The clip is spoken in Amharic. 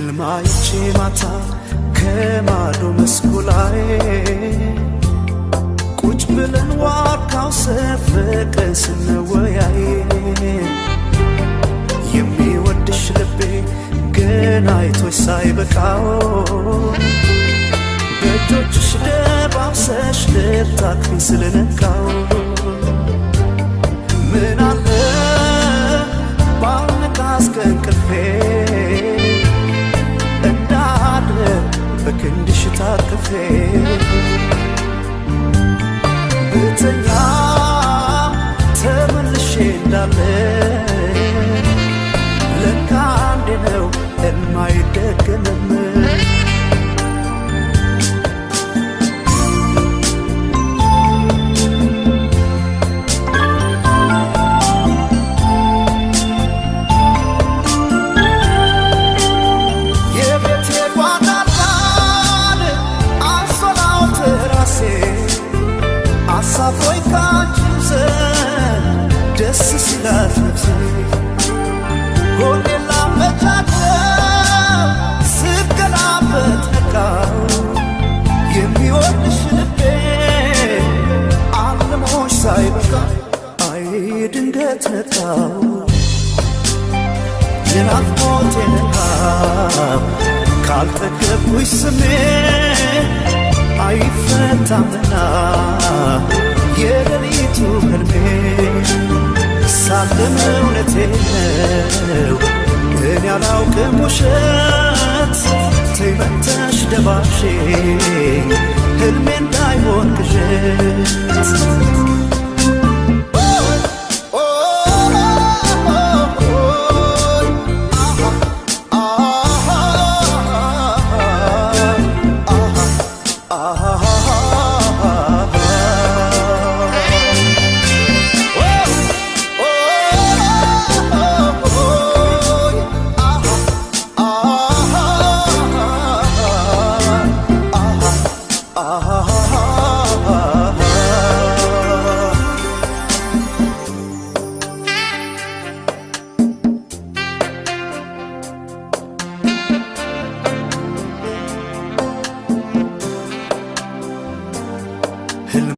ሕልም አይቼ ማታ ከማዶ መስኩ ላይ ቁጭ ብለን ዋርካው ስር ፍቅርን ስንወያይ፣ የሚወድሽ ልቤ ገና አይቶሽ ሳይበቃው በእጆችሽ ደባብሰሽ ልታቅፊኝ ስለነቃው፣ ምን አለ ባልነቃ እስከ እንቅልፌ እንዳድር በክንድሽ ታቅፌ፣ ብተኛም ተመልሼ እንዳለ ለካ አንዴ ነው የማይደገምም። የቤቴ ጓዳዳን አንሶላው ትራሴ አሳፍሮኝ ካንቺው ዘንድ ደስ ሲላት ነፍሴ፣ ጎኔን ላመቻቸው ስገላበጥ ነቃው፣ የሚወድሽ ልቤ አልሞሽ ሳይበቃ አይ ድንገት ነቃው። የናፍቆቴ ረሃብ ካልጠገብኩሽ ስሜ አይፈታምና የሌሊቱ ሕልሜ፣ ሳልም እውነቴን ነው እኔ አላውቅም ውሸት፣ ተይ መተሽ ደባብሽኝ ሕልሜ እንዳይሆን ቅዠት።